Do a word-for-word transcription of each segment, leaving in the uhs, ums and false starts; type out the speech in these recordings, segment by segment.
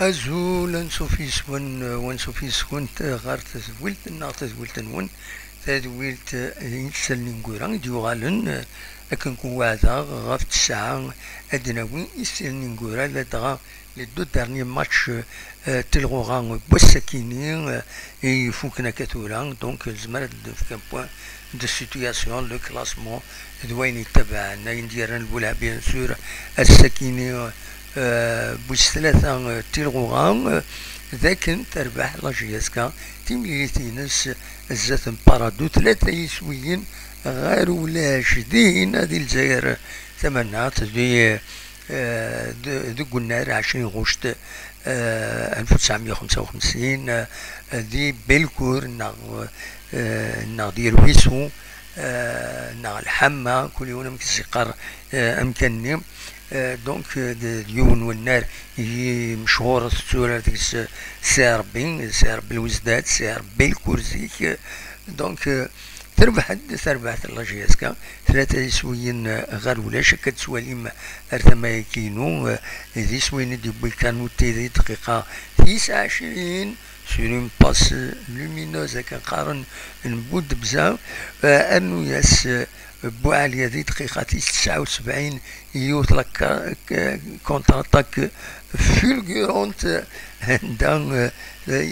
Azul, ansuf yes-wen, ansuf yes-went ɣer tedwilt-nneɣ, tadwilt-nwen, tadwilt n yisallen ineggura i d-yuɣalen, akken ken-weɛdeɣ, ɣef ttesɛa ad d-nawi isallen ineggura, ladɣa les deux derniers matchs, euh, n telɣuɣa n wass-akini, euh, i ifuken akka tura. Donc, nezmer ad d-nefk un point de situation, le classement, d wayen yettabaɛen, ayen d-yerran lwelha, bien sûr, ass-akini, euh, wis tlata, euh, n telɣuɣa, euh, d akken terbeḥ la J S K timlilit-ines zdat n Paradou, tlata yiswiyen ɣer ulac, dihin di Lezzayer Tamaneɣt, di, euh, de-, deg unnar ɛecrin ɣuct, euh, alef u tesɛemya u xemsa u xemsin, euh, di Belcourt neɣ, euh, neɣ di Rwisu, euh, neɣ Lḥama, kul yiwen amek i s-yeqqar, euh, amkan-nni. Euh, donc, euh, d, d yiwen n unnar i mechuṛ tetturar deg-s, euh, Si Ṛebbi, Si Ṛebbi Lwezdat, Si Ṛebbi Lkurzik. Donc, euh, terbeḥ-d, terbeḥ la J S K, tlata iswiyen, euh, ɣer ulac, akka d-tettwalim ar tama-agi-inu, euh, d iswiyen i d-yewwi Kanouté di dqiqa tis ɛecrin, sur une passe lumineuse, akken qqaren, n Boudebza, euh, rnu-yas, euh, Buɛaliya di dqiqa tis tesɛa u sebɛin, yiwet la ka-, k-, contre-attaque fulgurante, anda, euh,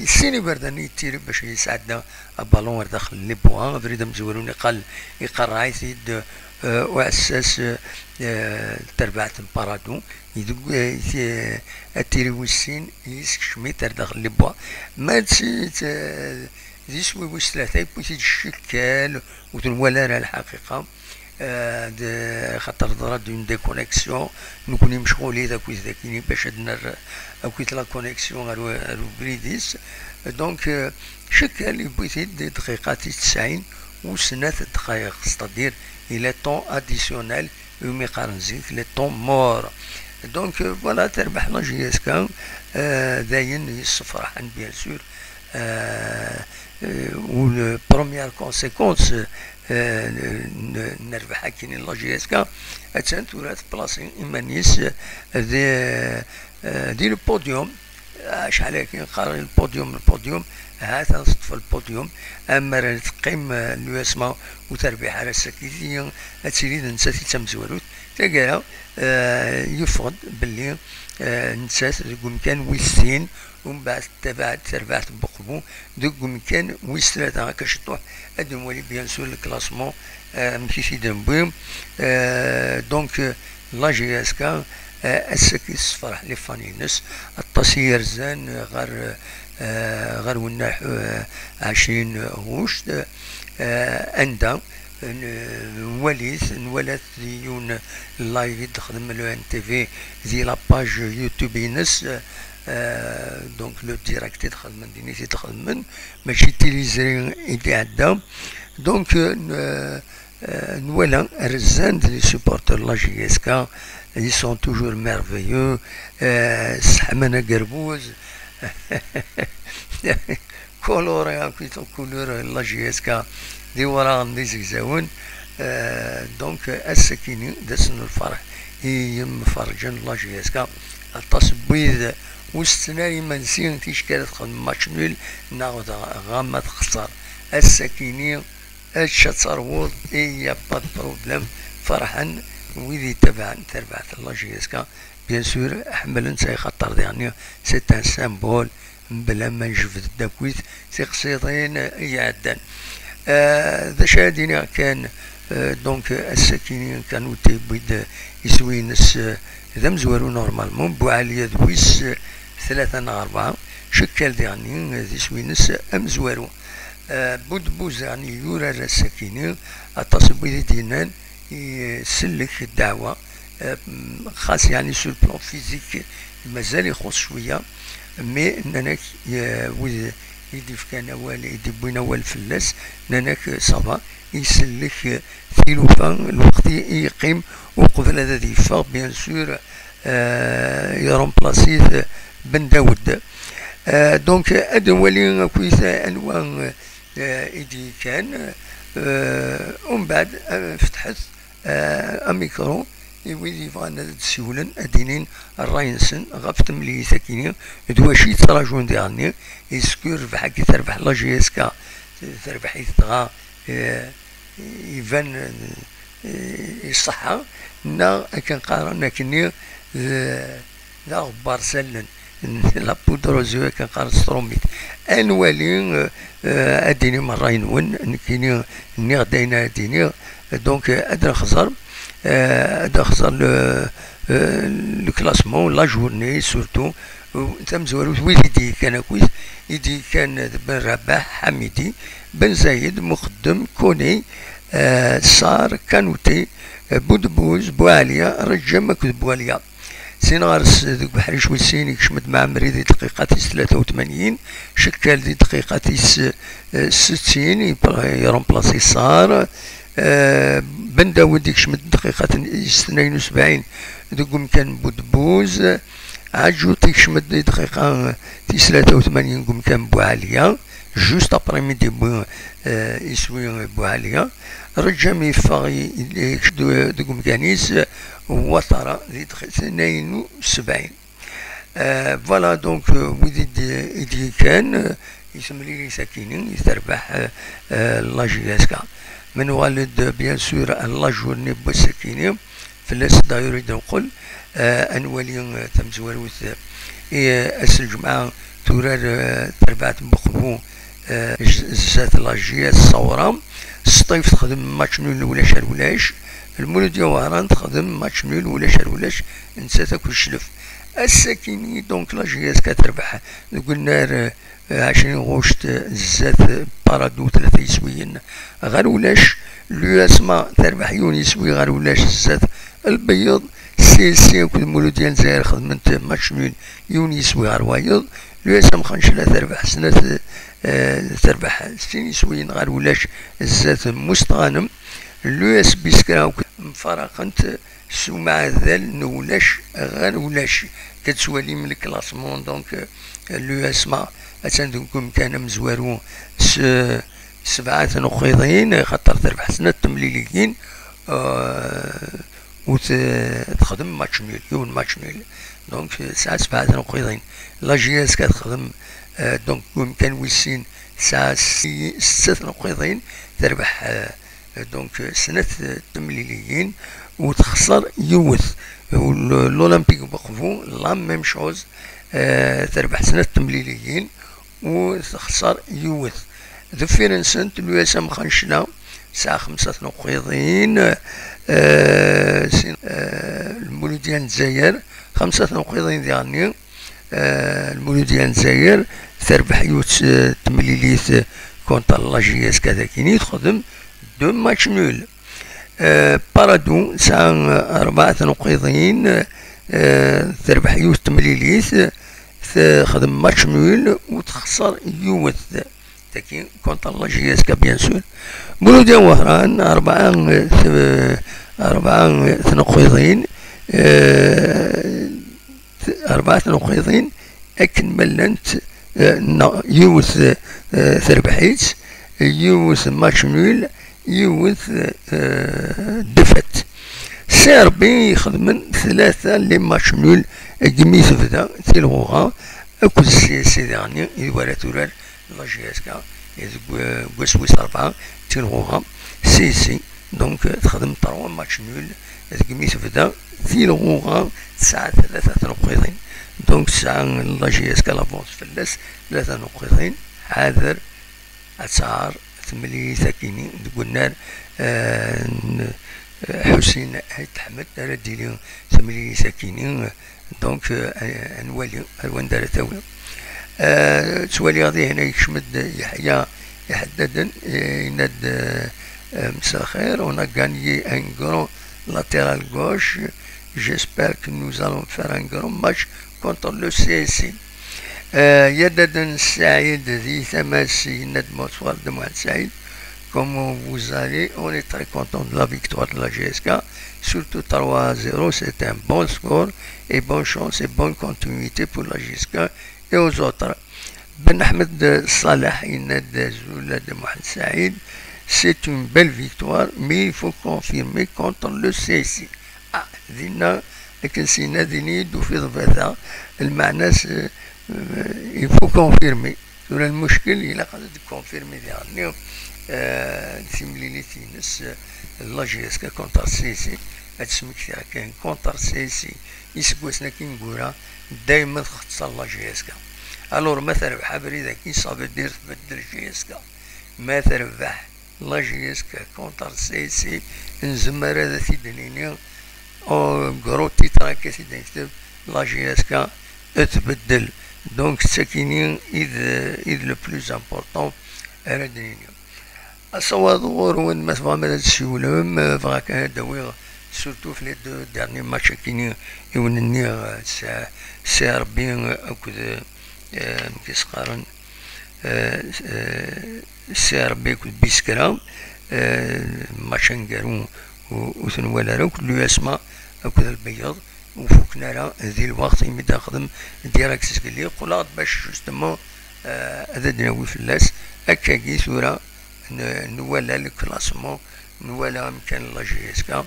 sin iberdan i yettiri bac yesɛedda abalun ar daxel n les bois. Abrid amezwaru iqal, iqerreɛ-it-id, euh, uɛessas, euh, terbaɛt n Paradou, i deg, euh, i, euh, attiri wis sin, yeskcem-it ar daxel n les bois. Ma d si, d, d iswi wis tlata, yewwi-t-id ccekkel, ur t-nwala ara lḥaqiqa. Euh, d-, xaṭer teḍra-d une déconnexion, nekkni mecɣulit akkit dakini bac ad nerr akkit la connexion ar, ar ubrid-is. Donc, euh, ccekkel yewwi-t-id di dqiqa tis tesɛin u snat dqayeq, c'est-à-dire il est temps additionnel, umi qqaren zik le temps mort. Donc, euh, voilà, terbeḥ la J S K, euh, d ayen yessefraḥen, bien sûr. Euh, euh, u le première conséquence, euh, n, n rrbeḥ akkin n la J S K, attan tura tplaṣi iman-is, euh, di, euh, di le podium. Acḥal akin qqaren le podium, le podium, ha-t-an teṭṭef le podium. Ammer teqqim, euh, l'U S M A ur terbiḥ ara ass-agi, ad tili d nettat i d tamezwarut. Taggara, euh, yeffeɣ-d belli, euh, nettat deg umkan wis sin, umbeɛd tabaɛt, terbaɛt n Buqbu deg umkan wis tlata. Akka ciṭuḥ ad nwali, bien sûr, le classement, euh, amek i t-id-newwi. Euh, donc, euh, la J S K, euh, ass-agi tessefreḥ les fans-ines, aṭas i yerzan ɣer, euh, ɣer wennaḥ, euh, ɛecrin ɣuct, euh, anda, euh, nwali-t, nwala-t di yiwen live i d-xedmen le N T V di la page YouTube-ines, euh, donc le direct i d-xedmen, din i t-id-xedmen, mačči d tiliẓri i d-iɛedda. Donc, euh, n-, euh, nwala rzan-d les supporters de la J S K, ils sont toujours merveilleux, euh, sseḥman agerbuz, coloré akk i couleur n la J S K d iwraɣen d izegzawen. Euh, donc, ass-akini d ass n lferḥ i yimferrǧen n la J S K. Aṭas n wid ur setten ara imensi, ticki ara txedmem match nul neɣ dɣa ma texṣer. Ass-akini, ečč ad terwuḍ, il y a pas de problème. Ferḥen wid yettabaɛen tarbaɛt n la J S K. Bien sûr, ḥemmlen-tt, axaṭer diɣen c'est un symbole, mebla ma njebd-d akkit tiqsiḍin i iɛeddan. Euh, d acu ara d-iniɣ kan, euh, donc, ass-akini Kanouté yewwi-d iswi-ines, euh, d amezwaru normalement, Buɛaliya d wis, euh, tlata neɣ rebɛa, Cekkal diɣen, euh, d iswi-ines amezwaru. Euh, Boudebouz diɣen yurar ass-akini, aṭas n wid i d-yennan, isellek ddeɛwa, euh, xas yeɛni sur le plan physique mazal ixuṣ cwiya, mais nnan-ak, euh, wid i d-ifkan awal, i d-iwwin awal fell-as, nnan-ak, euh, ça va, isellek, euh, tilufa lweqt i, i yeqqim uqbel ad, ad yeffeɣ, bien sûr, euh, iremplace-it Ben Daoud. Euh, donc, ad nwali akkit anwa, euh, i d-yekkan, euh, umbeɛd, euh, fetḥet, euh, amikru, I wid yebɣan ad d-siwlen, ad d-inin ṛṛay-nsen ɣef temlilit-agi-nni, d wacu i ttraǧun diɣenni, isku rrbeḥ-agi terbeḥ la J S K, terbeḥ-it dɣa, eh, iban, eh, iṣeḥḥa, neɣ akken qqaren akkenni, d, d aɣebbar s allen, la poudre aux yeux akken qqaren s trumit. Ad nwali, eh, eh, ad d-tinim ṛṛay-nwen, nekkini nniɣ-d ayen ara d-iniɣ, donc, eh, ad nexẓer, eh, ad nexẓer le, eh, le classement, la journée surtout, tamezwarut, wid i d-yekkan akkit, i d-yekkan d Ben Rabaḥ, Ḥamidi, Ben Zayed, Muxeddem, Kone, eh, Sar, Kanute, eh, Budbuz, Buɛaliya, Rǧam akked Buɛaliya. Sin ɣer-s deg uḥric wis sin, ikcem-d Mɛemmri di dqiqa tis tlata u tmanyin, Cekkal di dqiqa tis, eh, settin, i, iremplasi Sar, eh, Ben Dawed ikcem-d dqiqa tis tnayen u sebɛin deg umkan n Budbuz, Ɛaǧut ikcem-d di dqiqa tis tlata u tmanyin deg umkan n Buɛaliya, juste après-midi, bu, eh, iswi Buɛaliya. Rǧam yeffeɣ i, i, deg umkan-is, Watara di dqiqa tnayen u sebɛin. Eh, voilà, donc, eh, wid i d-, i d-yekkan, eh, i temlilit akini, i terbeḥ, eh, eh, la J S K. Ma nuɣal-d, bien sûr, la journée n wass akini, fell-as d'ailleurs i d-neqqel, eh, ad nwali, eh, tamezwarut, eh, i, eh, ass n lǧemɛa, turar, eh, terbaɛt n Buqbu, eh, j-, zdat la J S Ṣawra. Sṭif texdem match nul ulac ar ulac. Lmuludya Wehran texdem match nul ulac ar ulac, nettat akked Cclef. Ass-akini, donc, la J S K terbeḥ deg unnar, eh, ɛecrin ɣuct, eh, zdat, eh, Paradou, tlata yiswiyen ɣer ulac. L'U S M A terbeḥ yiwen yiswi ɣer ulac zdat Lbeyyeḍ. C S C akked Muludya n Lezzayer xedment match nul, yiwen yiswi ɣer wayeḍ. L'U S M Xancla terbeḥ snat, eh, terbeḥ sin yiswiyen ɣer ulac zdat Mustɣanem. L'U S B Skra akked mfaraqent s umɛadal n ulac ɣer ulac. Ad twalim le classement, donc, eh, l'U S M A attan deg umkan amezwaru s sebɛa tnuqqiḍin, xaṭer terbeḥ snat temliliyin, eh, u t-, texdem match nul, yiwen match nul. Donc, eh, tesɛa sebɛa tnuqqiḍin. La J S K texdem, eh, donc, deg umkan wis sin, tesɛa si-, setta tnuqqiḍin, terbeḥ, eh, donc, snat, eh, temliliyin, u texṣer yiwet. U l-, l'Olympique Buqbu, la même chose, eh, terbeḥ snat temliliyin, u texṣer yiwet. Deffir-nsent, l'U S M Xancla, tesɛa xemsa tnuqqiḍin, eh, sin-, eh, Lmuludya n Lezzayer, xemsa tnuqqiḍin diɣenni, eh, Lmuludya n Lezzayer, terbeḥ yiwet, eh, temlilit, eh, contre la J S K dagini, texdem deux matchs nuls. Eh, Paradou tesɛa, eh, rebɛa tnuqqiḍin, eh, terbeḥ yiwet temlilit, texdem match nul u texṣer yiwet. Tagi contre la J S K, bien sûr. Muludya Wehran, rebɛa, eh, t-, rebɛa, eh, tnuqqiḍin, eh, rebɛa tnuqqiḍin akken ma llant, eh, neɣ yiwet, eh, terbeḥ-itt, yiwet match nul, yiwet, eh, défaite. Si Rebbi ixedmen tlata les matchs nuls deg mi tebda tilɣuɣa akked C S C diɣenni i wara turar la J S K deg, eh, deg wass wis rebɛa tilɣuɣa. C S C, donc, texdem trois matchs nuls deg mi tebda tilɣuɣa, tesɛa tlata tnuqqiḍin. Donc, tesɛa la J S K l'avance fell-as tlata tnuqqiḍin. Ḥader ad tɛer temlilit akini deg unnar, eh, n, eh, Ḥusin Ayt Ḥmed ara d-tili temlilit akini. Donc, eh, ad nwali ar wanda ara tawi. Eh, ttwaliɣ dihin yekcem-d Yeḥya Iḥeddaden, eh, yenna-d, eh, eh, مساء الخير, on a gagné un grand latéral gauche. J'espère que nous allons faire un grand match contre le C S C. Eh, Yadaden Saïd di tama-s yenna-d bonsoir de Mohamed Saïd. Comment vous allez ? On est très content de la victoire de la J S K, surtout trois à zéro, c'est un bon score et bonne chance et bonne continuité pour la J S K et aux autres. Ben Ahmed Salah yenna-d azul de Mohamed Saïd, c'est une belle victoire, mais il faut confirmer contre le C S C. Ah, Dinna, akken s-yenna, din i yi-d-tufiḍ bata, lmeɛna-s, eh, il faut confirmer. Tura lmuckel, ilaq ad d-confirmer diɣenni, eh, timlilit-ines, eh, la J S K contre C S I, ad d-smektiɣ kan contre C S I, iseggasen-agi ineggura, dayma txeṣṣer la J S K. Alors, ma terbeḥ abrid-agi, ça veut dire tbeddel J S K. Ma terbeḥ la J S K contre C S I, nezmer ad t-id-nini, en gros titre akka t-id-nekteb, la J S K tbeddel. Donc, d takini i d, i d le plus important ara d-nini. Asawaḍ ɣur-wen, ma tebɣam ad d-tsiwlem, eh, bɣiɣ kan ad d-awiɣ surtout f les deux derniers matchs akini i wen-nniɣ, eh, s-, C R B akked, eh, amek i s-qqaren, eh, eh, C R B akked Biskra, eh, match aneggaru ur, ur ten-wala ara akk, l'U S M A akked Lbeyyeḍ, ur fuken ara di lweqt imi d-nexdem direct zgelli, qqleɣ-d bac justement, eh, ad d-nawi fell-as. Akkagi tura n-, nwala le classement, nwala amkan n la J S K.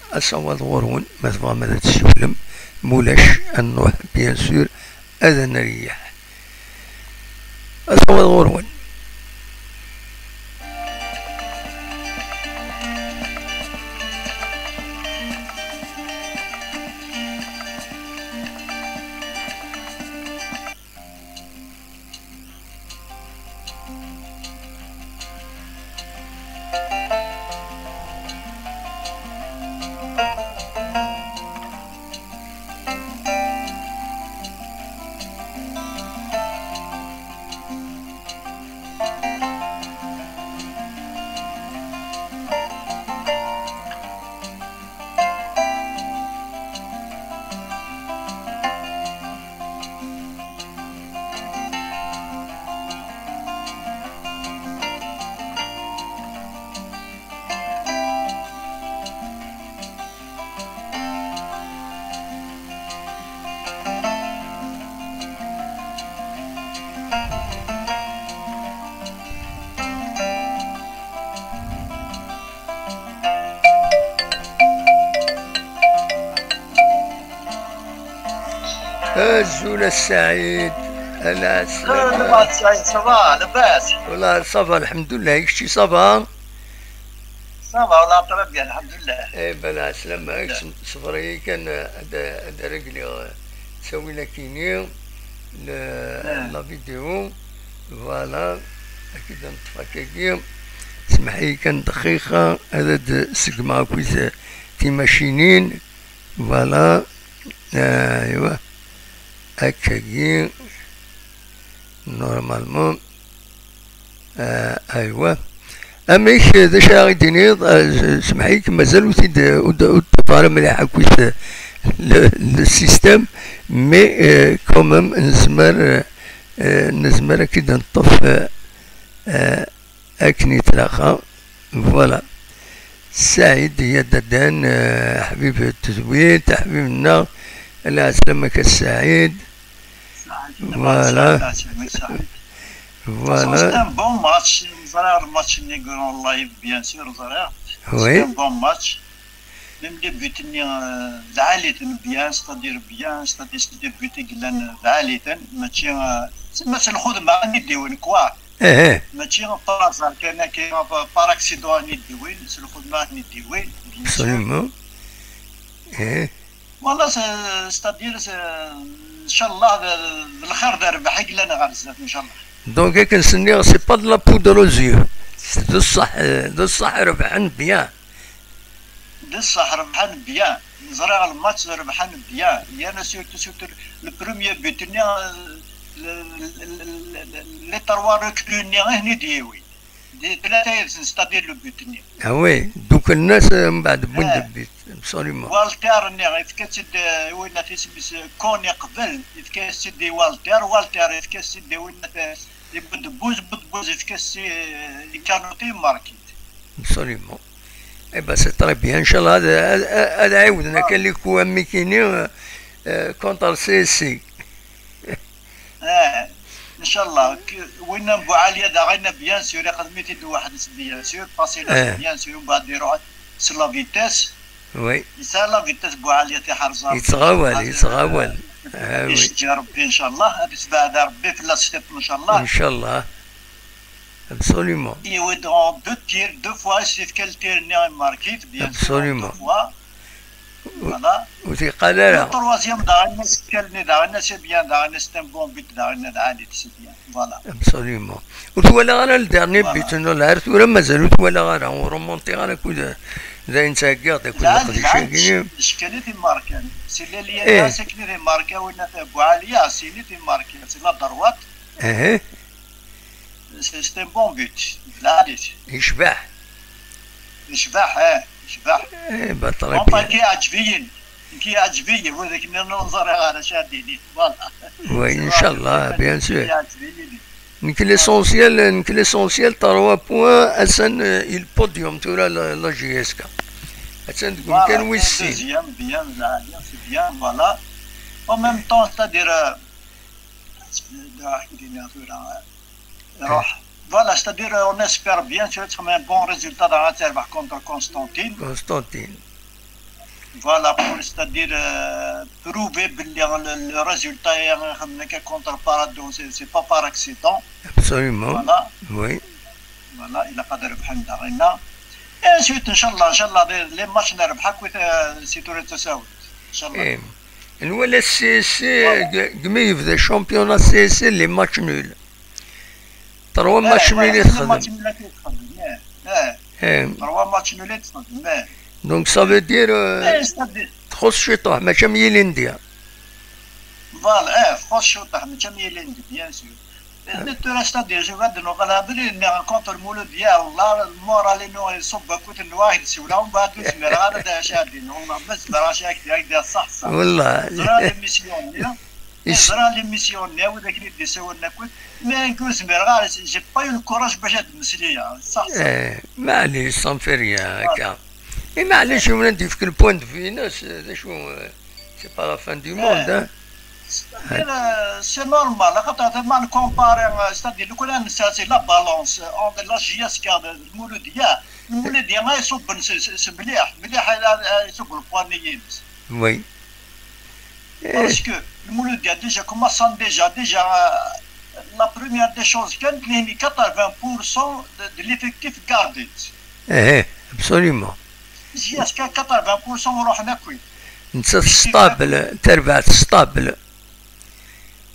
Asawaḍ ɣur-wen, ma tebɣam ad tsiwlem, mulac ad nruḥ bien sûr ad nreyyeḥ. Asawaḍ ɣur-wen. Azul a Saɛid, ala ɛeslama. Ah, ça va, ça va, labas? Wala, ça va, lḥemdullah, kečči ça va? Ça va, wala, très bien, lḥemdullah. Eh ben, ɛeslama-k, ṣ-, ṣber-iyi kan, eh, ad, ad regleɣ, eh, ttawil akini, le, la vidéo, voilà, ad k-id-neṭṭef akkagi, semmeḥ-iyi kan dqiqa, ad d-segmeɣ akkit, eh, timacinin, voilà, eh, aywa, akkagi, normalement, eh, aywa. Amek, d acu ara ɣ-d-tiniḍ? Eh, s-, semmeḥ-iyi, mazal ur t-id, ur d-, ur d-tufeɣ ara mliḥ akkit, eh, le, le système, mais, eh, quand même, nezmer, eh, eh, nezmer ad k-id-neṭṭef, eh, eh, akken i tlaqqa. Voilà. Saɛid Yadadan, eh, aḥbib n tedwilt, aḥbib-nneɣ, lɛeslama-k a Saɛid. Voilà. Voilà. C'est un bon match. Neẓra match-nni en live, bien sûr, ẓriɣ. Oui. C'est un bon match. Même les buts-nni, euh, d ɛaliten bien, c'est-à-dire bien, c'est-à-dire c'est des buts i yellan d ɛaliten, mačči, euh, c'est, c'est lxedma i d-iwin, quoi. Eh, eh. Mačči par hasard kan akka, par accident i d-iwin, c'est lxedma i d-iwin, bien sûr. Absolument. Eh. Voilà, c'est, c'est-à-dire, c'est, ncallah, d, d lxir d rrbeḥ i yellan ɣer zdat, ncallah. Donc, akken s-nniɣ, c'est pas de la poudre aux yeux. D ṣṣeḥ, eh, d ṣṣeḥ rebḥen bien. D ṣṣeḥ, rebḥen bien. Ẓriɣ lmatch rebḥen bien. Yerna surtout, surtout le premier but-nni, le, le, le, le, les trois recrues-nni i ten-id-yewwin. Di tlata yid-sen, c'est-à-dire le but-nni. Ah oui, dduklen-as, eh, mbeɛd wwin-d, eh, le but, absolument. Walter-nni, yefka-tt-id, eh, i winna isem-is, eh, Koni qbel, yefka-tt-id i Walter, Walter yefka-tt-id i winna, eh, i Buddbuz, Buddbuz yefka-tt-id, eh, i Kanouté, marqué. Absolument. Eh ben, c'est très bien. Inchallah, ad, ad, ad ɛiwden akka les coups am nekini, euh, euh, contre C S C. Eh, inchallah. K-, winna n Buɛaliya daɣen, bien sûr, ixdem-it-id weḥd-s, bien sûr, parce que, eh, bien sûr, mbeɛd iruḥ s la vitesse. Oui. Yesɛa la vitesse Buɛali tiḥerẓa. Yettɣawal, yettɣawal. Ah, oui. Iceggeɛ Rebbi, ncallah. Ad isbeɛd Rebbi fell-as tiṭ, ncallah. Ncallah. Absolument. Yewwi-d en deux tirs, deux fois, s-yefka ltir-nni i Markit, bien sûr, absolument, deux fois. Voilà. Ur t-yeqqal ara. Le troisième, daɣen, as-fkan-nni, daɣen, c'est bien, daɣen, c'est un bon but, daɣen, lɛali, c'est bien. Voilà. Absolument. Ur twalaɣ ara le dernier but, non, ar tura mazal ur twalaɣ ara, ur remontiɣ ara akud d ayen ttɛeggiɣ-d akud leqdic-agi. Cekkan i t-imarkan. C'est le lien, eh, c'est akken i t-imarka, winna Buɛali, c'est akken i t-imarka, c'est la droite. Eh. C'est, c'est un bon but, lɛali. Yecbeḥ. Yecbeḥ, eh, yecbeḥ. Eh, baṭel. Enfin, nekk yeɛǧeb-iyi. Nekk yeɛǧeb-iyi, widak-nni ur ẓriɣ ara acu ad d-iniɣ. Voilà. Oui, inchallah, bien sûr. Nekk l'essentiel, nekk l'essentiel, trois points, atan, euh, il podium, tura la, la J S K. Atan deg umkan wis sin. Deuxième, bien, la, c'est bien, voilà. En même temps, c'est-à-dire, euh, Iruḥ. Voilà, c'est-à-dire, euh, on espère bien sûr un bon résultat dans la terre contre Constantine. Constantine. Voilà, pour, c'est-à-dire, euh, prouver que le, le, le résultat est contre Paradon, c'est, c'est pas par accident. Absolument. Voilà. Oui. Voilà, il a pas de rebhan. Et ensuite, Inch'Allah, Inch'Allah, les, les matchs نربحها كويس, euh, c'est tout le temps. Inch'Allah. Eh. Nwala C S C, voilà, deg mi yebda championnat C S C, les matchs nuls. Trois matchs nuls i texdem. Trois matchs nuls i texdem, eh, eh. Eh. Trois matchs nuls i texdem, eh. Donc ça veut dire, euh, eh, c'est-à-dire, txuṣ ciṭuḥ, mačči am yilindi. Voilà, eh, txuṣ ciṭuḥ, mačči am yilindi, bien sûr. Mais tura, c'est-à-dire, je vais de nouvelles abri, nniɣ contre Mouloudia, والله, le moral-inu iṣubb akk n waḥed siwla, umbeɛd ur zmireɣ ara ad as-ɛeddiɣ, والله, ma zemreɣ ad ak-d-, ad ak-d-iṣṣeḥ ṣṣeḥ. والله. Ẓriɣ l'émission-nni, ẓriɣ l'émission-nni, wid akken i d-isawalen akk, mais nekk ur zmireɣ ara, j'ai pas eu le courage bac ad d-mmeslayeɣ, ṣṣeḥ ṣṣeḥ. Eh, maɛlic, ça ne fait rien, akka. Eh, maɛlic, yiwen ad d-yefk le point de vue-ines, d acu, eh, C'est pas la fin du monde, hein. C'est, euh, c'est normal, axaṭer ma ncompare, euh, c'est-à-dire, lukan ad nessers la balance, euh, entre la J S K d Lmuludiya, Lmuludiya ay iṣubben s, s, s mliḥ, mliḥ ay, ay, ay iṣubb le poids-nni-ines. Oui. Parce que Lmuludiya déjà commençant déjà, déjà, euh, la première des choses, كانت لهم quatre-vingts pour cent de, de l'effectif gardé. Eh, absolument. J S K quatre-vingts pour cent ruḥen akk. Nettat stable, tarbaɛt stable.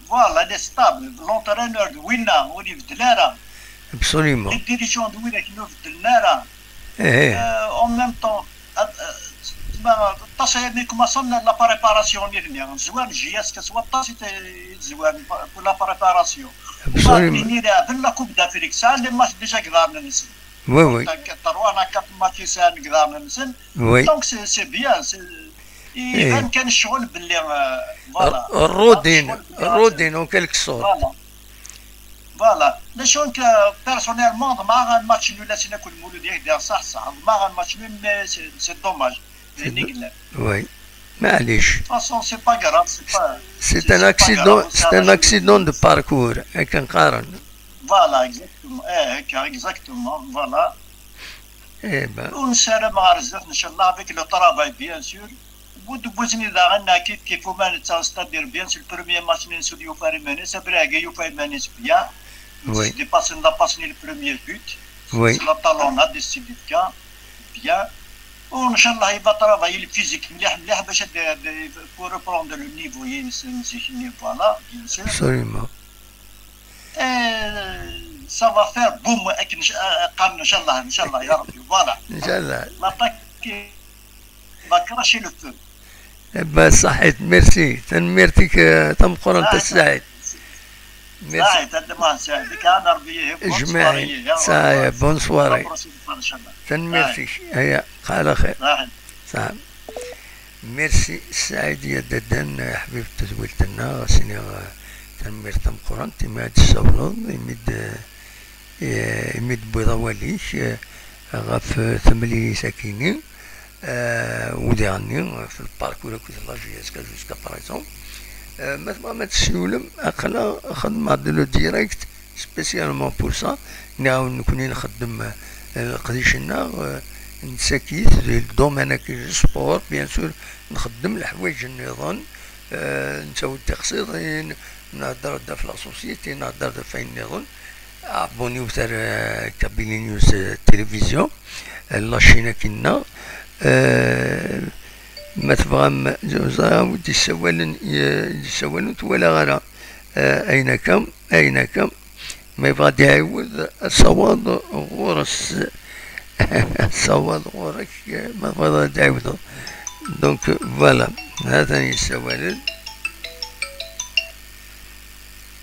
Voilà, elle est stable. L'entraîneur d winna, ur ibeddel ara. Absolument. Les dirigeants d widak ur beddlen ara. Eh. Euh, en même temps, euh, euh, aṭas aya mi commençant la préparation-nni, zwan J S K s waṭas i t-, i zwan pour la préparation. Absolument. Imir iɛedden la Coupe d'Afrique, sɛan les matchs déjà deg iḍarren-nsen. Oui, oui. Trois à quatre matchs i sɛan deg iḍarren-nsen. Oui. Donc, c'est, c'est bien. C'est, iban kan ccɣel belli, euh, voilà. Rrodin, rrodin, en quelque sorte. Voilà. Voilà. D acu nekk, euh, personnellement, ḍemɛeɣ match nul ass-n akked Mulud, yak d-iɣ ṣaḥ ṣaḥ. Ḍemɛeɣ match nul, mais c'est, c'est dommage. D ayen i yellan. Oui. Maɛlic. De toute façon, c'est pas grave, c'est pas, c'est un accident, c'est un accident de parcours, akken qqaren. Voilà, exactement. Eh, akka, exactement, voilà. Eh ben. Ur nessaram ɣer zdat, ncallah, avec le travail, bien sûr. Wid wwiten daɣen, kif kif, uma netta, c'est-à-dire, bien sûr, le premier match-nni n Sud yufa iman-is, après-agi yufa iman-is bien. Oui. C'est dépassé, la passe-nni le premier but. Oui. C'est la talonnade, c'est bien. Bien. Ncallah, il va travailler le physique mliḥ mliḥ bac ad, ad, pour reprendre le niveau-ines n zik-nni, voilà, bien sûr. Absolument. Eh, ça va faire boum, akken nc-, eh, qqaren, ncallah, ncallah, ya Rabbi, voilà. Ncallah. L'attaque va cracher le feu. Eh ben, ṣaḥit, merci. Tanemmirt-ik, eh, tameqqrant, a Saɛid. Merci. Saɛid, anta ma Saɛid, ika ad Rebbi yihi, bonne soirée, ya Rabbi. Bonne soirée. La prochaine fois, ncallah. Tanemmirt-ik. Aya, qal axir. Saɛid. Saɛid. Merci, Saɛid Yadadan, ḥbib n tedwilt-nneɣ, as-iniɣ, eh, tanemmirt tameqqrant imi ad d-tessawleḍ, imi d, eh, imi d-tewwiḍ awal-ik, eh, ɣef, eh, temlilit-agi-nni, eh, udiɣ-nni, eh, في le parcours akked la J S K jusqu'à présent. Eh, ma tebɣam ad tessiwlem, aql-aɣ xedmeɣ-d le direct, spécialement pour ça, nniɣ-awen nekkni nxeddem, eh, leqdic-nneɣ, eh, Nessakit di ldomen-agi n sport, bien sûr, nxeddem leḥwayeǧ nniḍen, eh, nettawi-d tiqsiḍin, nhedder-d ɣef la société, nhedder-d ɣef wayen nniḍen. Abonniwet ar, eh, Kabylie News, eh, Télévision, eh, la chaîne-agi-nneɣ. Eh, ma tebɣam, ẓriɣ wi d-yessawalen, eh, d-yessawalen ur t-walaɣ ara. Eh, ayen akka, ayen akka. Ma yebɣa ad d-iɛiwed, asawaḍ ɣur-s. Asawaḍ ɣur-k, ma tebɣiḍ ad d-iɛiwdeḍ. Donc, voilà, ha-t-an yessawalen.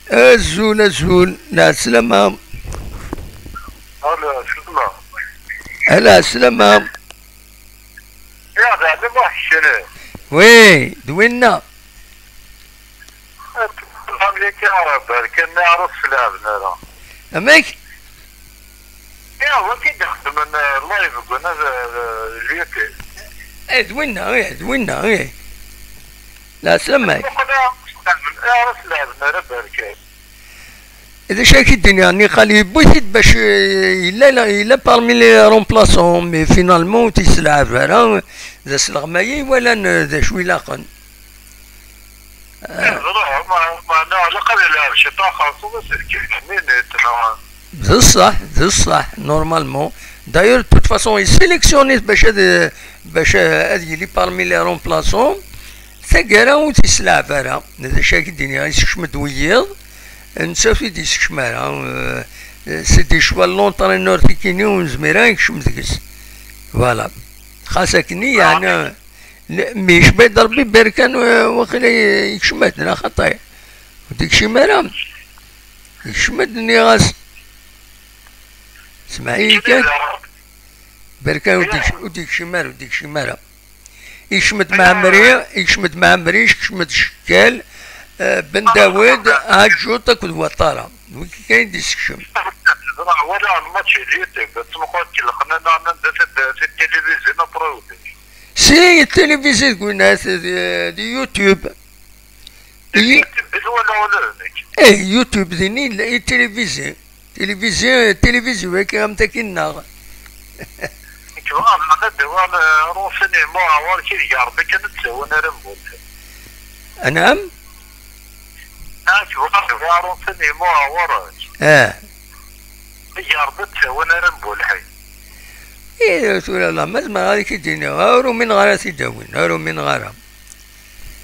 Azul, azul, lɛeslama. Ala, slama. Ala, slama. Ya, d ɛemmi Muḥ keččini. Oui, d winna. Txam yaki Arab, kan mi ara s-leɛben ara. Amek? Ya, waki d-xedmen, eh, live deg wana d, d, d YouTube. Eh, d winna, eh, d winna, eh. Lɛeslama-k. Muqel ara s-leɛben, eh, ara s-leɛben ara berkan. D acu ara k-id-iniɣ, niqal yewwi-t-id bac, eh, yella, yella parmi les remplaçants, mais finalement ur t-yesleɛɛeb ara, d asleɣmay i walan, eh, d acu ilaqen. Eh, ẓriɣ, ma, meɛna ilaq ad ileɛɛeb ciṭuḥ xerṣum aselkim-nni, neɣ? D ṣṣeḥ, d ṣṣeḥ, normalement. D'ailleurs, de toute façon, yessélectionne-it bac ad, bac ad yili parmi les remplaçants. Taggara ur t-yesleɛɛeb ara. D acu ara k-id-iniɣ, yessekcem-d wiyiḍ, netta ur t-id-yessekcem ara. Euh, c'est des choix n l'entraîneur tikini ur nezmir ara ad nekcem deg-s. Voilà. Xas akken i yeɛna, mi yecba-d Rebbi berkan, euh, waqila yekcem-d, neɣ xaṭi? Ur d-yekcim ara. Yekcem-d, nniɣ-as. Semɛ-iyi kan. Berkan ur d-yekcim, ur d-yekcim ara, ur d-yekcim ara. Ikcem-d Mɛemmri, ikcem-d Mɛemmri, ikcem-d Cekkal, eh, Ben Dawed, Aǧut akked Waṭara. D wigi kan i d-issekcem. Ẓriɣ, walaɣ lmatch di YouTube, ttmuqul-d lexnana anda tid-, tid tilivizi n Afrawdek. Si tilivizi deg winat, di, di YouTube. Di YouTube i t-walaɣ ula d nekk. Eh, YouTube din i, i tilivizi. Tilivizi, tilivizi wagi am taki-nneɣ. Nekk bɣiɣ ad d-awiɣ, eh, renseignement ɣer-k, i gar-d akken ad d-tawin ara mbul. Anɛam? Ah, nekk bɣiɣ ad d-awiɣ renseignement ɣer-k. Ah. I gar-d ad d-tawin ara mbulḥi. Eh, tura la, ma zemreɣ ad k-id-iniɣ, ur umineɣ ara ad t-id-awin, ur umineɣ ara.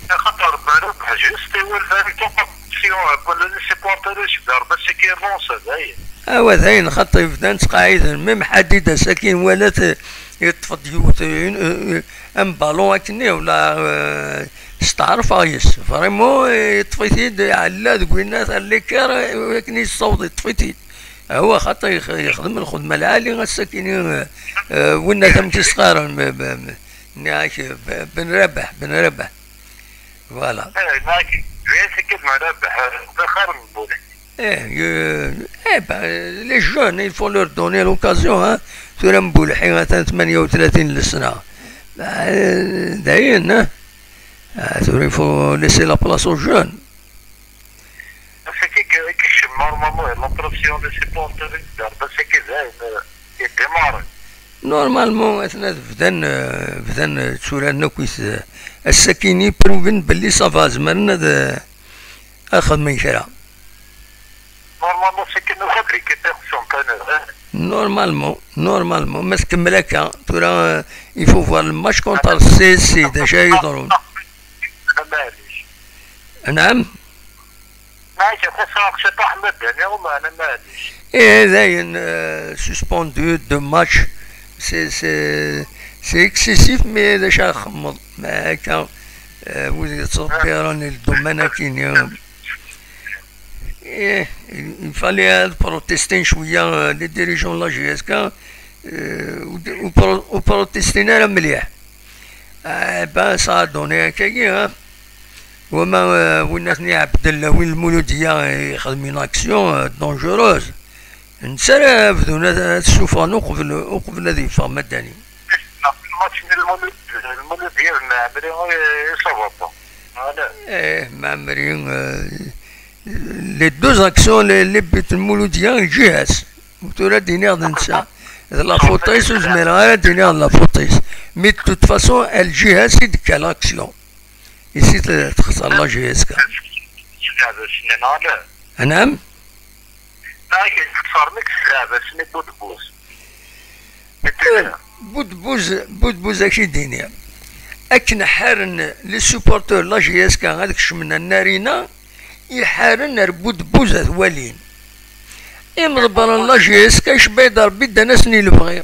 Axaṭer Rabaḥ juste iwala la récupération, wala les supporters icegger Rabaḥ ass-agi renonce, dayen. Awa dayen, xaṭi bdan ttqeɛɛiden, même Ḥadid ass-agi nwala-t yeṭṭef-d yiwet, euh, un ballon akkenni, wala, euh, steɛṛfeɣ yes. Vraiment, yeṭṭef-it-id, iɛella deg winna ar l'écart, euh, akken yessaweḍ yeṭṭef-it-id. Awa xaṭi yex-, yexdem lxedma lɛali ass-akini, euh, euh, winna tamek i s-qqaren, m-, m-, m-, nniɣ-ak, euh, B-, Ben Rabaḥ, Ben Rabaḥ. Voilà. Eh, nniɣ-ak, d ayen akken Rabaḥ, d axir n Bulaḥ. Eh, euh, eh ben, les jeunes, il faut leur donner l'occasion, hein. Tura Mbulḥi atan tmanya u tlatin n lesna. Eh, dayen, hein. Ah, tura, il faut laisser la place aux jeunes. Ass-agi i yekcem normalement la pression des supporters, d Rabaḥ ass-agi dayen, euh, yeddimaṛen. Normalement, atna bdan, euh, bdan, euh, tturaren akkit, euh, ass-akini prouven belli ça va, zemren ad, euh, ad xedmen kra. Normalement, c'est que nous fabriquer personne, pas nous, hein. Normalement, normalement, ma tkemmel akka, tura, euh, il faut voir le match contre C S C, d acu ara yeḍrun. Maɛlic. Naam? Maɛlic, xuṣṣeɣ ciṭuḥ madani, umeɛna maɛlic. Eh, dayen, euh, suspendu deux matchs, c'est, c'est, c'est excessif, mais d acu ara txemmeḍ? Ma akka, euh, wid yettḍebbiren lduman akini. Eh, il fallait ad protestin cwiya, euh, les dirigeants de la J S K, euh, u, u pro-, u protestin ara mliḥ. Eh ben, ça a donné akkagi, hein. Wama, euh, win-nni Ɛebdella, win Lmuludiya, ixdem une action, euh, dangereuse. Netta ara bdun ad, ad ssuffɣen uqbel, uqbel ad yeffeɣ Madani. Match n Lmulud-, Lmuludiya d Mɛemmri, eh, ça va pas. Voilà. Eh, Mɛemmri, euh, les deux actions, les, les buts n Lmuludiya, ǧǧiɣ-as. Tura d-iniɣ d netta. D la faute-is, ur zmireɣ ara ad d-iniɣ d la faute-is. Mais de toute façon, lǧiha-s i d-tekka l'action. Ici texṣer la J S K. Anam? Buddbuz, Buddbuz, ak-id-iniɣ. Akken ḥaren les supporters la J S K ad kecmen ar Narina, i ḥaren ar Buddbuz ad walin. Imḍebbren la J S K, icebba-d Rebbi, ddan-asen i lebɣi.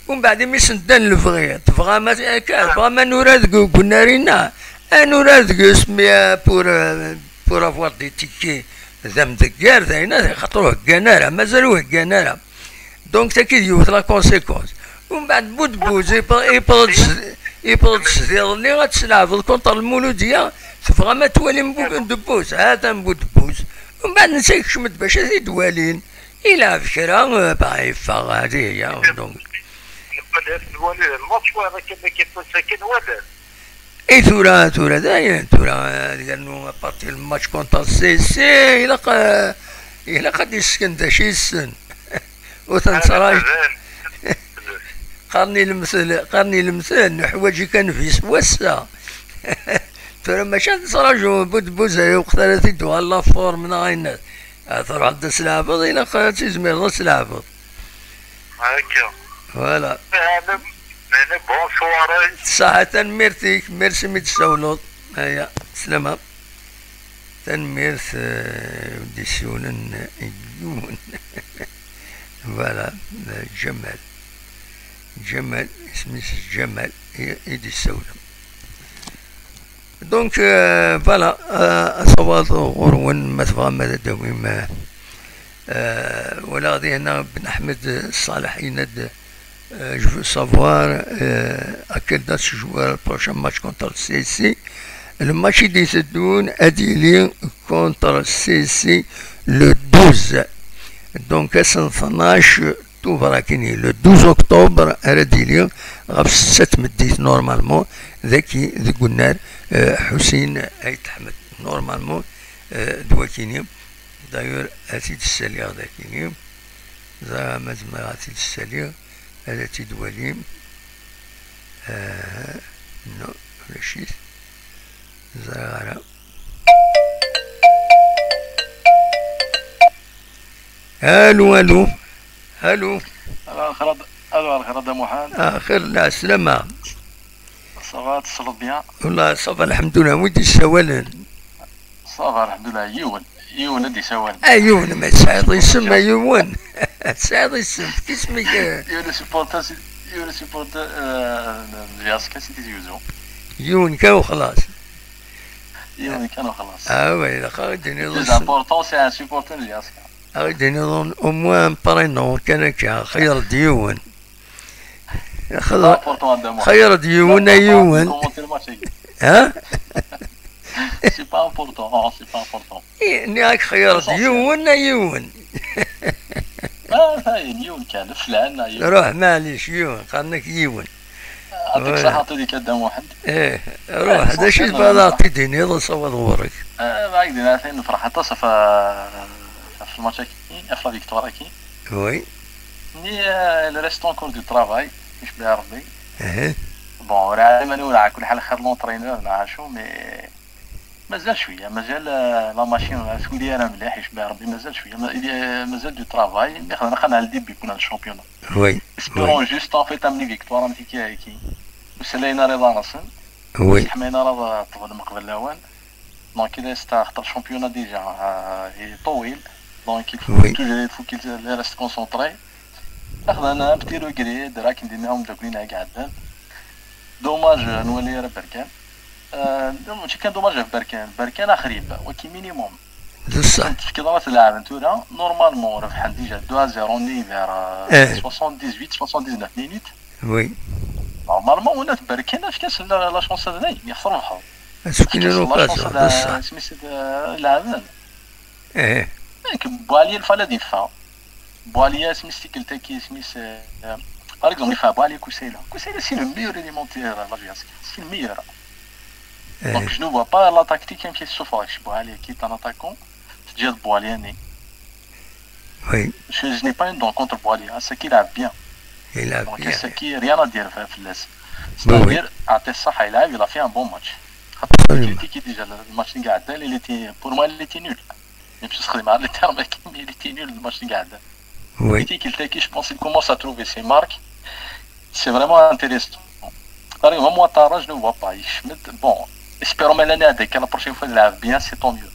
Umbeɛd imi sen-ddan lebɣi, tebɣam akka, tebɣam ad nurar deg, deg unnar-inna, ad nurar deg usmi, euh, pour, euh, pour avoir des tickets d amdeggar, d ayen, xaṭer ur heggan ara, mazal ur heggan ara. Donc, tagi d yiwet la conséquence. Umbeɛd Buddbuz, yewweḍ-d s iḍelli ad tesleɛbeḍ contre Lmuludiya, tebɣam ad twalim Buddbuz, ha-t-an Buddbuz. Umbeɛd netta yekcem-d bac ad t-id-walin. Ilɛeb kra, euh, bah, yeffeɣ, allez, ya, donc. Nwali lmatch, wayeḍ akken, akken, akken, walan. I tura, tura, dayen, tura, euh, yernu à partir le match contre C C, ilaq, euh, ilaq ad d-yessken d acu yessen. Ur ten-ttṛaǧu. Qqaren i lemtel, qqaren i lemtel, nuḥwaǧ-ik a Nnbi s wass-a. Tura mačči ad nettṛaǧu Buddbuz ay uqt ara t-id-tuɣal la forme neɣ ayen. Ah, truḥeḍ ad tleɛbeḍ, ilaq ad tizmireḍ ad tleɛbeḍ. Akka. Voilà. Ɛni, ɛni bonsoir. Ṣaḥa, tanemmirt-ik, merci mi d-tessawleḍ. Aya, slama. Tanemmirt, eh, d-yessiwlen yiwen. Voilà, eh, Ǧamal. Ǧamal, isem-is Ǧamal, i, i d-yessawlen. Donc, euh, voilà, euh, asawaḍ ɣur-wen, ma tebɣam ad d-tawim, euh, euh, walaɣ dihin Ben Ḥmed Ṣaleḥ yenna-d, euh, je veux savoir, euh, à quelle date se jouera le prochain match contre le C S C. Le match i d-iteddun ad yili contre C S C le douze. Donc, ass n tnac Tuber akini, le douze octobre ara d-yili ɣef ssetta tameddit, normalement, daki deg unnar, euh, Ḥusin Ayt Ḥmed. Normalement, euh, d wakini, d'ailleurs, ad t-id-ssaliɣ dakini, ẓriɣ ma zemreɣ ad t-id-ssaliɣ, ad t-id-walim. Euh, non, ulac-it. Ẓriɣ ara. Allô, allô. Allô. Allô, lxir a d-, allô, lxir a Dda Muḥend. Ah, xir, lɛeslama. Ça va, tesleḍ bien? Wallah, ça va, lḥemdullah. Wi d-yessawalen? Ça va, lḥemdullah, yiwen, yiwen i d-yessawalen. Ah, yiwen, ma tesɛiḍ isem, a yiwen. Tesɛiḍ isem, isem-ik, eh? Yiwen supporter, yiwen supporter, euh, n Lyaska si Tizi Uzzu. Yiwen kan u xlaṣ. Yiwen kan u xlaṣ. Ah, ouais, ilaq ad d-tiniḍ isem. Le plus important, c'est un supporter n Lyaska. Ad d-tiniḍ au moins un prénom kan akka, xeyr-d yiwen. Xeḍ-, xeyr-d yiwen a yiwen. Ha? C'est pas important, c'est pas important. Eh, nniɣ-ak xeyr-d yiwen a yiwen. Ah, dayen, yiwen kan, flan, a yiwen. Ruḥ, maɛlic, yiwen, qqaren-ak yiwen. Aṭik ṣaḥa, aṭik a Dda Muḥend. Eh, ruḥ, d acu i tebɣiḍ ad ɣ-t-id-tiniḍ, asawaḍ ɣur-k? Eh, ma ak-d-iniɣ, nefreḥ aṭas ɣef, ɣef lmatch-agi, ɣef la victoire-agi. Oui. Ni, euh, il reste encore du travail, icebbeḥ Rebbi. Bon, ur ɛlim anwa, ur ɛa kul ḥal xir l'entraîneur neɣ acu, mais mazal cwiya, mazal, euh, la machine ur tuli ara mliḥ, icebbeḥ Rebbi, mazal cwiya, ma-, il y a, mazal du travail, mais xedna xan al début kuna le championnat. Oui, oui. Espérons juste, en fait, am victoire, am tiki, ur selayen ara iḍarren-nsen. Oui. Ur seḥmayen ara ad ṭṭfen meqbel lawan. Donc, il reste, axaṭer le championnat déjà, euh, est طويل. Donc, il faut toujours, il faut qu'il reste concentré. Axedna un petit regret, d akken d-yenna umeddakel-ina i iɛeddan. Dommage, euh, nwali ara Berkan. Euh, mačči kan dommage ɣef Berkan. Berkan axrib, waki minimum. D ṣṣeḥ. Tefkiḍ ara tleɛben tura, normalement, rebḥen déjà deux à zéro nni vers, euh, soixante-dix-huit, soixante-dix-neuf minutes. Oui. Normalement, ula d Berkan, efk-asen la, la chance ad, ay, yexser lḥeḍ. Ad s-fken une occasion, d ṣṣeḥ. Isem-is, euh, leɛben. Ih. Nekk, Boali, il fallait ad yeffeɣ. Boali, isem-is tikkelt-agi, isem-is, euh, par exemple, yeffeɣ Boali Kusayla. Kusayla, c'est le meilleur élément de la J S K. C'est le meilleur. Donc, je ne vois pas la tactique, hein, qui est souffrant. Boali, qui est un attaquant, c'est déjà Boali, hein. Oui. Je, je n'ai pas une dent contre Boali, hein, c'est qu'il a bien. Il a Donc, bien. Saki, rien à dire f- fell-as. Oui, oui. C'est-à-dire, Arteta, il a, il a fait un bon match. Absolument. Critiquer déjà le match n Gaëtan, il était, pour moi, il était nul. Même si c'est mal le terme, mais il était nul le match n Gaëtan. Oui. Critiquer le Taki, je pense qu'il commence à trouver ses marques. C'est vraiment intéressant. Par exemple, moi, Tara, je ne vois pas. يشمت. Bon, espérons que l'année avec la prochaine fois, il a bien, c'est tant mieux.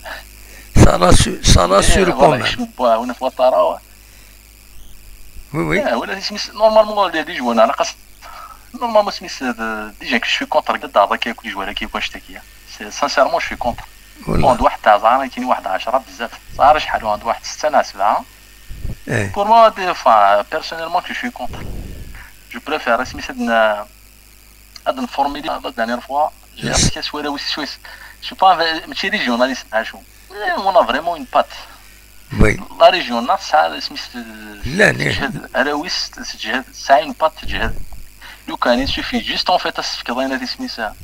Ça rassure, ça rassure Mais, quand voilà, même. يشمت بوا، ونفوا ترى. Oui, oui. آه، ولا سميت normalement les joueurs على قص normalement سميت ديجا كي je suis contre كاع هذاك كل joueur كي يكون شتاكيا. Sincèrement, je suis contre. والله. Bon, واحد تاع زعما كاين واحد عشرة بزاف. صار شحال عنده واحد ستة ناس سبعة. ايه. Pour moi, des fois, personnellement, que je suis contre. Je préfère سميت هاد ن- هاد نفورمي لي la dernière fois. J'ai Yes. appris كاس ولا وسويس. Je suis pas ماشي régionaliste عاشو. On a vraiment une patte. Oui. La région ناس سميت لا، لا. تجهد، هراويس تجهد، ساعة une patte تجهد. لو كان il suffit juste en fait تسفكض هنا تسميسها.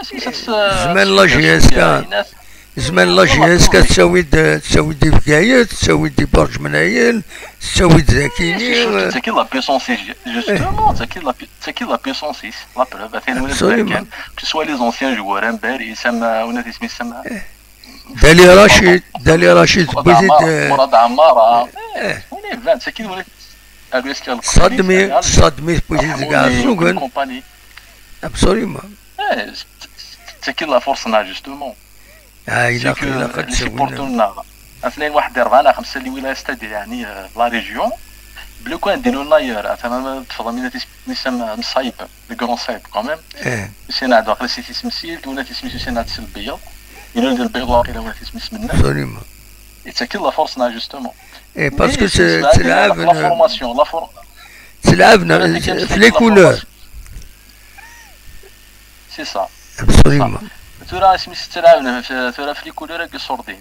سميتها زمان la J S K. زمان la J S K تساوي د- تساوي دي بكايات، تساوي دي برج منايل، تساوي داكيني. تاكي la puissance justement, تاكي la pu- تاكي la puissance, la preuve. Absolument. Que ce soit les anciens joueurs, Mbari, Sama, ولا تسمي سما. دالي رشيد، دالي رشيد بوزيد. مراد عمارة. إيه. وين يبان تاكي ولا صدمي، صدمي بوزيد كاع سوقن. Compagnie. Absolument. تاكي la force justement. اه الا الا قد سوينا لنا اثنين واحد أربعة على خمسة اللي ولايه ستادي يعني la région. بلو كان نديرو ناير اثنا تفضل من تسمي مصايب. Le grand صايب quand même. ايه. سينا عندو عقل سيتي سمسيل ولا تسمي سينا تسلبيه. يلو البيض واقيلا ولا تسمي سمنا. Absolument. يتاكل la force justement. ايه parce que c'est c'est la formation la for c'est la في les couleurs. C'est ça. Absolument. ثورة اسمي ست العاون ثورة في les couleurs هاك صوردين.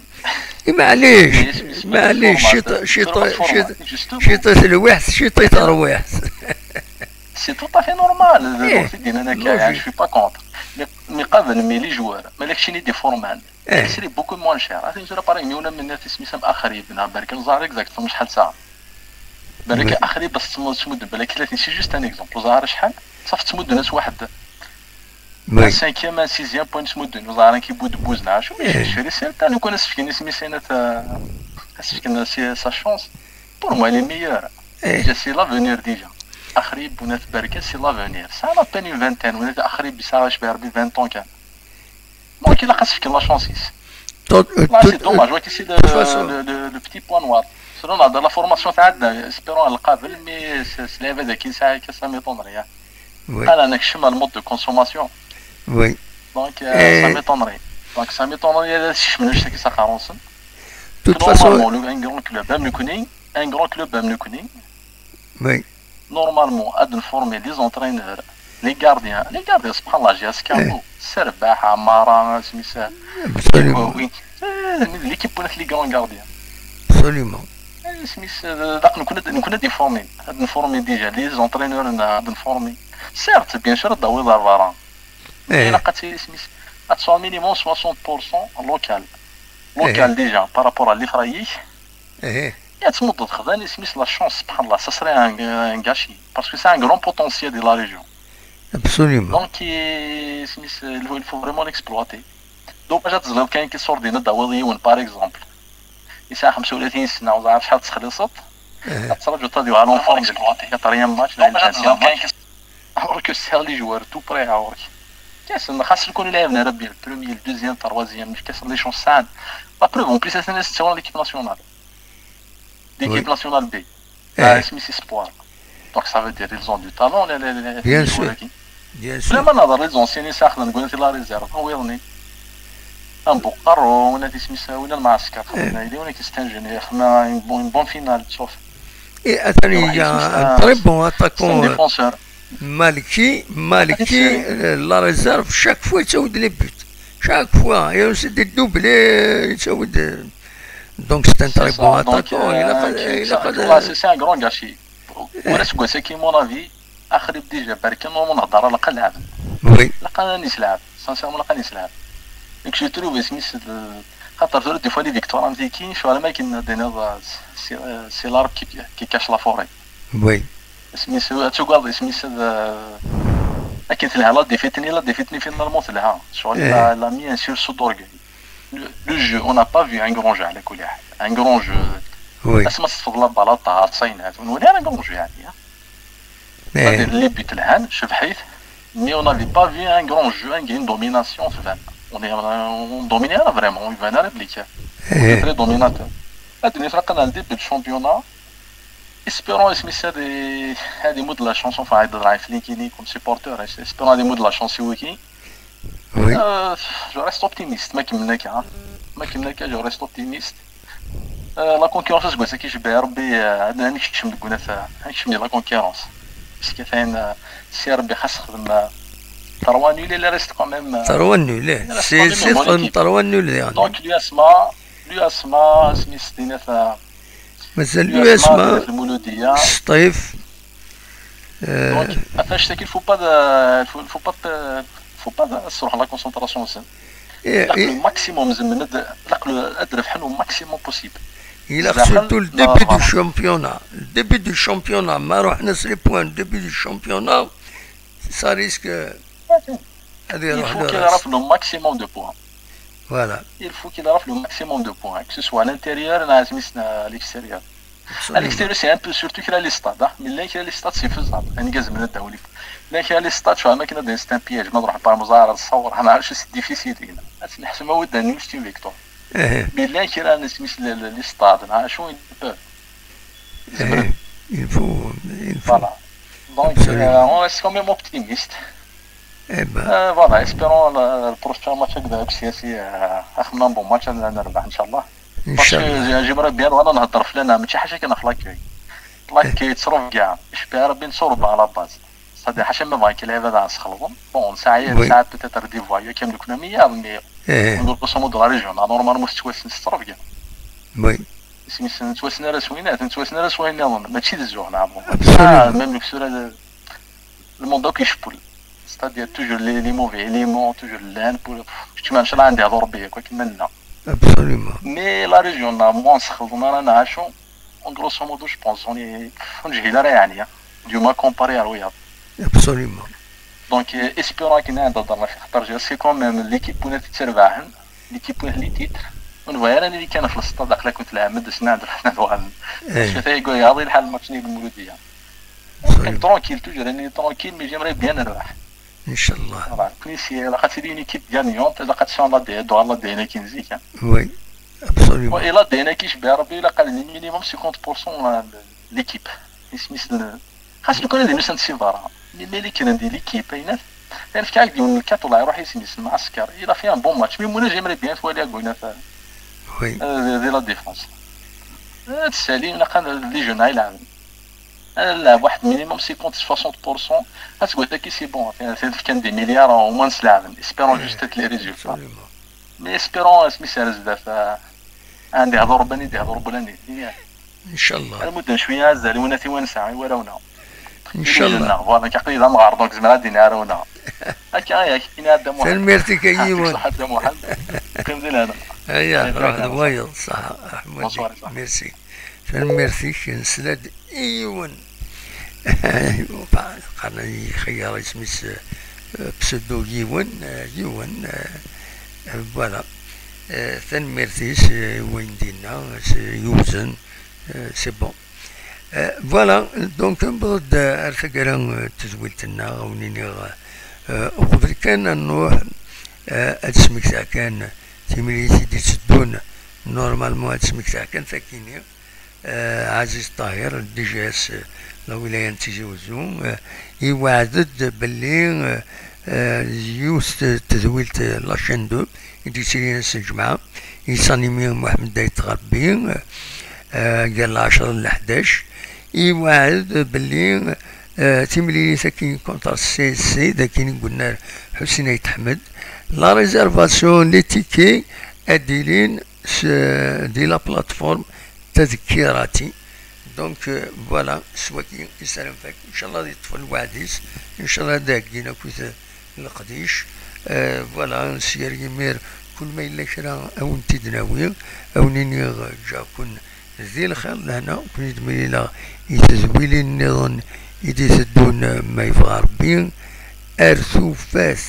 معليش، معليش، شي شي شي الوحث، شي طيط الرواحث. C'est tout à fait normal. دينا انا كاع je suis pas contre. Mais قبل mais les joueurs مالك شيني des formats. C'est beaucoup moins cher. عرفتي نزول باغي ميونا من ناس اسمي سام اخر يبنا بالك نزار exactement شحال ساعه. بالك اخر بس تموت تمد بالك ثلاثين c'est juste un exemple وزار شحال. صافي تمد ناس واحد. Oui. Cinquième, sixième point تمدن وزعران كي بود بوزنا شو ماشي شري سير تاني كون سفكين اسمي سينات. سفكين سي sa chance. Pour moi les meilleurs. Déjà c'est l'avenir déjà. اخري بنات بركه c'est l'avenir. Ça à peine une vingtaine ولا اخري بساعه شبه ربي vingt ans كان. Donc il a خاص فيك la chance. Tout- Là, tout- c'est dommage, ouais, c'est le, toute façon. le, le, le petit point noir. Selon la, la formation تاع عندنا espérons على القابل mais c'est c'est لعيبه ذاك ساعه ça m'étonnerait. Oui. قال انا كشم le mode de consommation. Oui. Donc Eh. ça m'étonnerait. Donc ça m'étonnerait هذا الشيء من واش كيسا خاروسن. De toute façon, Normalement un grand club ام نكوني un grand club ام نكوني. Oui. Normalement هاد نفورمي les entraîneurs, les gardiens, les gardiens سبحان الله جي اس كابو السرباح عماره سميتها. Absolument. Oui. L'équipe ولات les grands gardiens. Absolument. سميت داك نكون نكون دي فورمي هاد نفورمي déjà les entraîneurs هاد نفورمي. Certes bien sûr داوي دار فاران. ايه. الا قتي سميت غتصور minimum soixante pour cent local. Local déjà par rapport à اللي فرايك. ايه. يا تمد تخداني سميت la chance سبحان الله ça serait un gâchis parce que c'est un grand potentiel de la région. Absolument. Donc سميت il faut vraiment l'exploiter. Donc اجا تزلب كاين كيصور دينا داوي يون par exemple. يسا خمسة وثلاثين سنه وزعما شحال تخلصت. ايه. تراجع تاديو على فورم quatrième match la cinquième match. Alors que c'est les joueurs tout prêts alors. كاس خاص يكون يلعبنا ربي le premier, le deuxième, troisième مش كاس les chances ساعد. La preuve en plus اثنين سيتي l'équipe nationale. L'équipe nationale B. ايه. اسمي c'est espoir. Donc ça veut dire ils ont du talent les les les Bien les sûr. joueurs qui. Bien sûr. لما نهضر les anciens ساخذ نقول لك la réserve هو يرني. ان بوقرو ولا تسمي ولا المعسكر خدنا يدي ولا كيستنجن خدنا une bonne finale صافي. ايه اتاني un très bon C'est un attaquant. défenseur. مالكي مالكي la réserve chaque fois يتعاود les buts. Chaque fois يا سيدي دوبلي يتعاود. Donc c'est un très bon attaquant. Il a pas il a pas de C'est un grand gâchis. ولا سكواساكي mon avis اخر déjà بركان ومن هضر على الاقل لعب. Oui. لقى نيس لعب. Sincèrement لقى نيس لعب. Donc je trouve سميت خاطر des fois les victoires ما كاين شو على ما كاين دينا c'est l'arbre qui cache la forêt. Oui. Isem-is, ad tugadeḍ, isem-is ad, euh, akken telha la défaite-nni, la défaite-nni finalement telha. Ccɣel, eh, la, la mis un sursaut d'orgueil. Le, le jeu, on n'a pas vu un grand jeu, ɛla kulli ḥal. Un grand jeu. Oui. Asma teṭṭfeḍ la balle aṭas, ayen, ur nwala ara un grand jeu, yeɛni, hein. Eh. C'est-à-dire, les buts lhan, cebḥit, mais on n'avait pas vu un grand jeu, une domination, tban. On est, on dominait vraiment, iban ara belli kan. Eh. On était très dominateur. Ad d-nini tlaqen le début de championnat. Espérons, isem-is ad i-, ad imudd la chance, enfin, ad iḍra i Flinkini comme supporter, espérons ad imudd la chance i wiki. Oui. Euh, je reste optimiste, ma kemmel akka, hein. Ma kemmel akka, je reste optimiste. Euh, la concurrence, aseggas-agi, jebbaɛ Rebbi, euh, ad, ad nekcem deg unafag, ad nekcem di la concurrence. Parce que, enfin, euh, si Rebbi xas xdem, euh, trois nuls, il reste quand même, euh, trois nuls, eh. Il reste quand même une bonne équipe. Si, si txedmem trois nuls, diɣen. Donc, l'U S M A, l'U S M A, isem-is dinat, euh, mazal l'U S M A, l'U S M A, dinat Lmuludiya. Sṭif. Euh, donc, ɣef annect-agi, il faut pas de, il faut, il faut pas de, faut pas de, sruḥ la concentration-nsen. Eh, ilaq, eh, le maximum, zemren ad, ilaq le, ad rebḥen au maximum possible. Ilaq surtout le début du championnat. Le début du championnat, ma ruḥen-as les points, le début du championnat, ça risque ad iruḥ. Il faut qu'il arrive le maximum de points. Voilà. Il faut qu'il arrive le maximum de points, que ce soit à l'intérieur, neɣ à l'extérieur. Absolument. À l'extérieur, c'est un peu, surtout kra les stades, hein. Mais là, kra les stades, c'est faisable. Ayen i zemren ad d-awin. Là, kra les stades, je crois, c'est un piège. Ma tṛuḥ par exemple, c'est difficile. C'est une victoire. Eh. Mais là, kra les stades, hein, il faut, il faut. Voilà. Donc, euh, on reste quand même optimiste. Eh ben. Euh, voilà, espérons le, le prochain match avec le F C S, euh, un bon match, on va gagner, Inch'Allah. Parce que j'aimerais bien, voilà, نهضر في لنا، ماشي حاجة كان في l'accueil. L'accueil, تصرف كاع. Je peux bien sûr, à la base. C'est-à-dire, حاشا ما بغا كي لعيبة تاع نسخلهم. Bon, ça y est, ça peut-être des voyous كامل كنا مية، mais en grosso modo, la région, normalement, c'est تواس نصرف كاع. Oui. اسمي سن-، نتواسنا راه سوينات، نتواسنا راه سوين نظن، ماشي دزوه نعم. Absolument. آه، même le sera le, le monde qui je poule. C'est-à-dire toujours les, les mauvais éléments, toujours l'un pour, tu m'as chala عندي هضور بيه، quoi, كيما لنا. Absolument. Mais la région, là, moi, نسخلهم رانا عاشو. En grosso modo, je pense, on est, on est là, يعني, hein. Du moins comparé à Royal. Absolument. Donc, euh, espérons que nous, dans la, c'est quand même l'équipe pour notre serveur, l'équipe pour les titres. On voit rien, il y a un stade, là, كنت لاعب، مد سنة، عند الحنا دوال. Parce que ça y est, يقول، هذا الحال الماتش نيل المولودية. Absolument. Tranquille, toujours, on est tranquille, mais j'aimerais bien نربح. إن شاء الله. Voilà. كنيسي، إلا قاتلي une équipe gagnante، إلا قاتلي la D N A، la D N A كي نزيك، hein. Oui, absolument. وإلا D N A كي شبه ربي، إلا قال لي minimum cinquante pour cent l'équipe. اسمي سن-، خاص يكون عندي مثلًا سيفارا. مي، مي اللي كان عندي l'équipe، أين؟ يعني في كاع ديون الكات والله يروح يسمي سن معسكر. إلا فيها un bon match. Mais moi, j'aimerais bien تولي أقول لنا ف-، oui. آه، دي la défense. آه، تسالي، إلا قال les jeunes يلعبوا. نلعب واحد minimum cinquante soixante pour cent. غتقول لك c'est bon، فين، فين كان des milliards au moins نسلعبن. Espérons juste les résultats. Absolument. Mais espérons، اسمي سير زداف، آه، عندي هضور بني، دي هضور بلاني. إن شاء الله. المدن شوية عزالي وناتي ونسعى وراونا. إن شاء الله. Voilà، كيعطي إذا مغار، donc زعما غادي نعارونا. هكا، هيا، كاين هذا محمد. تنميرتك أيوة. صح، هذا محمد. قيم ديال هنا. هيا، روح دوايض، صح، أحمد. Bonsoir. Merci. Tanemmirt-ik, nesla-d i yiwen. Enfin, qqaren-as Xeyyar, isem-is, euh, pseudo yiwen, euh, yiwen, euh, euh, voilà. Euh, tanemmirt-is, euh, i wayen d-yenna, s-, yewzen, euh, c'est bon. Euh, voilà, donc, newweḍ-d ar taggara, euh, n tedwilt-nneɣ, a wen-iniɣ, euh, uqbel kan ad nruḥ, euh, ad d-smektaɣ kan timlilit i d-itteddun, normalement ad d-smektaɣ kan takini. Eh, Ɛaziz Ṭahir, D G S, eh, la wilaya n Tizi Wezzu, eh, iweɛɛed-d belli, eh, eh, yiwet t-, tedwilt, eh, la chaîne deux, i d-yettilin ass n lǧemɛa, yettɛenni Muḥemmed Ayt Ɣerbi, eh, eh, gar lɛecṛa d leḥdac, iweɛɛed belli, eh, timlilit-agi contre C S C, d akken i yenna Ḥusin Ayt Ḥmed, la réservation, les tickets, ad d-ilin s-, di la plateforme Tadkirati. Donc, euh, voilà, s waki i s ara nfak. Ncallah ad yeṭṭef lweɛd-is, ncallah ad d-heggin akkit leqdic. Euh, voilà, s gar yimir, kul ma yella kra, a wen-t-id-nawi, a wen-iniɣ, ǧǧiɣ-ken di lxir, lehna, ur ken-id-mlileɣ i tedwilin nniḍen i d-iteddun, ma yebɣa Ṛebbi, ar tufat.